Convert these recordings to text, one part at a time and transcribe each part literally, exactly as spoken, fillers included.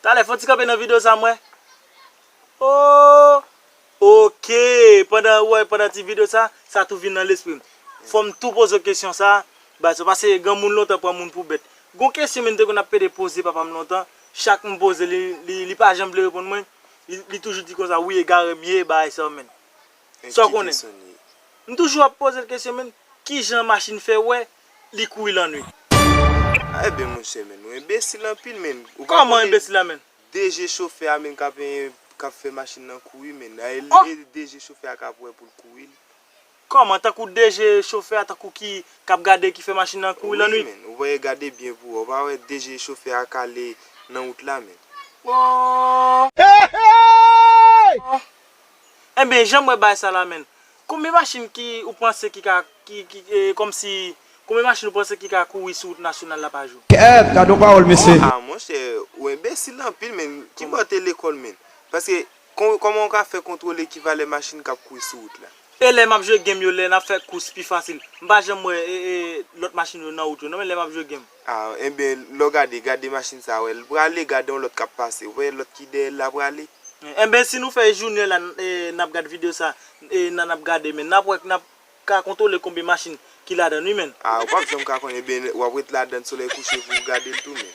Talè, fò ti kanpe nan videyo sa, mwen. Oh! Ok! Pandan, wè, pandan ti videyo sa, sa tou vin nan lespri m. Fò m tou poze w kesyon sa, ba, se paske granmoun lontan pran moun pou bèt. Gon kesyon, men, m te konn ap pede poze papa m lontan. Chak m poze, li, li, li pa janm vle reponn mwen. Li, li toujou di konsa, wi, egare m ye, bagay sa, men. Sa w konnen? M toujou ap poze l kesyon, men. Kijan machin fè wè li kouri lannwit? Ebyen, monchè, men, ou enbesil anpil, men. Kòman enbesil la, men? D G chofè a, men, k ap, eh, k ap fè machin nan kouri, men. E, e D G chofè a k ap wè pou l kouri. Kòman? Tankou D G chofè a, tankou ki, k ap gade, ki fè machin nan kouri lannwit? Wi, men. Ou pa gade byen pou ou. Ou pa wè D G chofè a k ale nan wout la, men. Oh! Enben, jan m wè bagay sa la, men. Konbyen machin ki ou panse ki ka, ki, ki, eh, kòmsi, konbyen machin ou panse ki ka kouri sou wout nasyonal la pa jou? Kèt, gade yon pawòl, mesye. Ah, monchè, ou enbesil anpil, men. Ki bò w te lekòl, men? Paske, kon-, kòman w ka fè kontwole ki valè machin k ap kouri sou wout la? E lè m ap jwe game yo, lè n ap fè kous pi fasil. M pa janm wè, e, e, lòt machin yo nan wout yo, non, men lè m ap jwe game. Ah, enben, lè w gade, gade machin sa, wè, l prale, gade yon lòt k ap pase. Ou wè lòt ki dèyè l la prale? Enben, si nou fè jounen la, n-, e, n ap gade videyo sa, e, n, n ap gade, men n ap wè, n ap ka kontwole konbyen machin ki ladan l, wi, men. Ah, ou p ap janm ka konnen, enben, w ap ret ladan solèy kouche pou w gade l tou, men.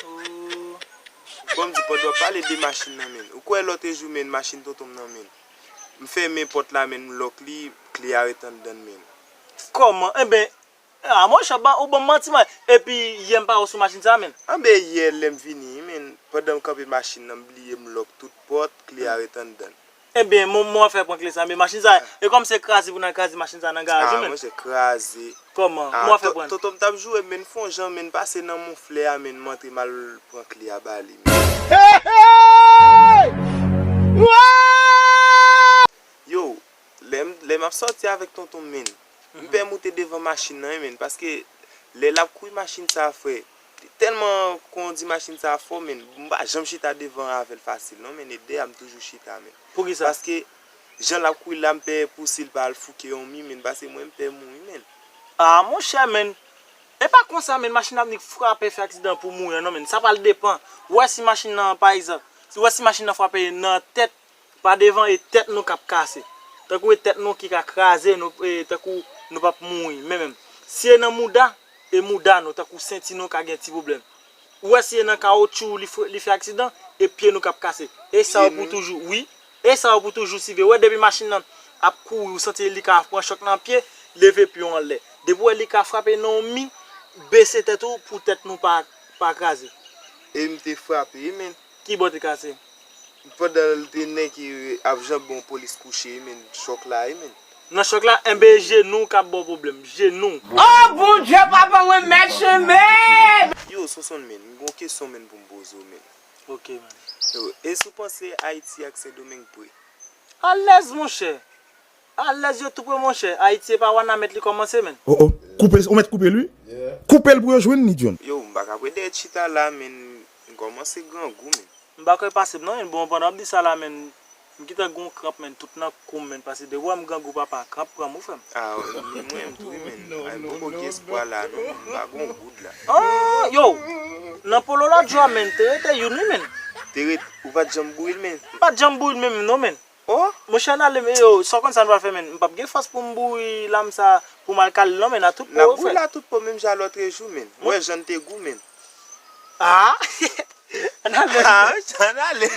Oh. Bon, m di, pandan w ap pale de machin nan, men. Ou kwè lòt jou, men, machin tonton m nan, men. M fèmen pòt la, men, m lòk li, kle a ret anndan l, men. Kòman? Enben, ah, monchè, ba, ou ban m manti, mwen. Epi, yè m pa wè w sou machin sa, men. Anben, yè, lè m vini, men, pandan m kanpe machin nan, m bliye m lòk tout pòt, kle a ret anndan l. Ebyen, mwen, mwen fè pran kle sa, men machin sa, e kòm se kraze pou n al kraze machin sa nan garaj, wi, men. Ah, monchè, kraze. Kòman? Mwen fè pran. Tonton m t ap joure, men, fon jan, men, pase nan Monflè a, men, m antre m al pran kle a ba li, men. Yo, lè m, lè m ap sòti avèk tonton m, men, m pè moute devan machin nan, wi, men, paske lè l ap kouri machin sa, frè, tèlman, kòman w di, machin sa fò, men, m pa janm chita devan avè l fasil, non, men, e dèyè a m toujou chita, men. Poukisa? Paske jan l ap kouri la, m pè pou si l pa al fouke yon mi, men, paske mwen, m pè mouri, men. Ah, monchè, men, e pa konsa, men, machin ap nik frape, fè aksidan pou mouri, non, men, sa pral depann. Ou wè si machin nan, pa egzanp, si, ou wè si machin nan frape nan tèt, pa devan, e tèt nou k ap kase. Tankou e tèt nou ki ka kraze, nou, e tankou nou p ap mouri, men menm. Si e nan mouda, e mouda nou, tankou senti nou ka gen ti pwoblèm. Ou wè si e nan kawotchou li fè, li fè aksidan, e pye nou k ap kase. E sa yo pou toujou, wi. E sa yo pou toujou siveye. Ou wè depi machin nan ap kouri, ou santi li ka pran chòk nan pye, leve pye w anlè. Depi w wè li ka frape nan yon mi, bese tèt ou pou tèt nou pa, pa kraze. E m te frape, wi, men. Ki bò te kase? Pandan l te nèk ap janbe yon polis kouche, wi, men, chòk la, wi, men. Nan chòk la, enben, jenou k ap ba w pwoblèm. Jenou. Oh, Bondye, papa, mwen mèt, men! Yo, Sonsonn, men, m gen yon kesyon, men, pou m poze w, men. Ok, man. Yo, èske w panse Ayiti ak Sendomeng pre? Alèz, monchè. Alèz, yo tou pre, monchè. Ayiti e pa Wanament li kòmanse, men. Oh, oh. Koupe, ou mèt koupe l, wi. Koupe l pou yo jwenn li, John. Yo, m pa ka prete chita la, men, m kòmanse grangou, men. M pa kwè pase m, non, men. Bon, pandan w ap di sa la, men, m gentan gon kranp, men, tout nan kou m, men, paske depi w wè m grangou, papa, kranp pran m, wi, frè m. Ah, ni mwen menm tou, wi, men. Ay, m poko gen espwa la, non, men, m pa gon goud la. Ah, yo! Nan polo lòt jou a, men, te rete youn, wi, men. Te ret, ou pa t janm boure l, men. M pa t janm boure l menm, non, men. Oh? Monchè, ann ale, men, yo, sa w konn sa n pral fè, men. M p ap gen fòs pou m boure lam sa, pou m al kale l, non, men, a tout po, frè. N ap boure l a tout po, menm jan lòtrejou, men. Ou wè jan l te gou, men. Ah! Ann ale. Ah, ann ale.